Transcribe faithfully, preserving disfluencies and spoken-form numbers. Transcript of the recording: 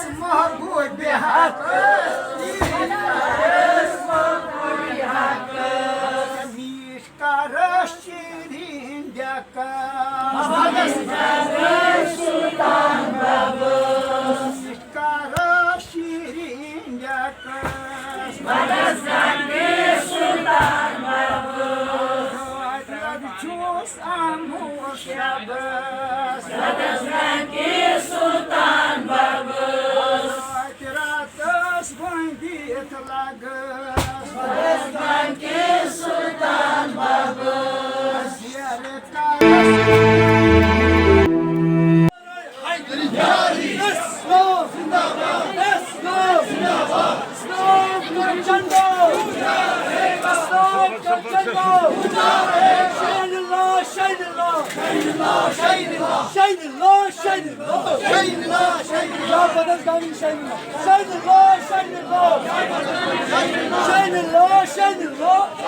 محبوب حق، میٖٹھ کرس شیرین ڈیکس، میٖٹھ کرس شیرین ڈیکس۔ چھُس آمُت شبس۔ راتس بٔنٛدِتھ لگس۔ زیرٕ کرس۔ اسلام! اسلام! اسلام! اسلام کا جھنڈا! اسلام کا جھنڈا! شاہین اللہ! شاہین اللہ! شاہین اللہ! شاہین اللہ! شاہین اللہ! شاہین اللہ! شاہین اللہ! شاہین اللہ! شاہین اللہ! شاہین اللہ! شاہین اللہ! شاہین اللہ!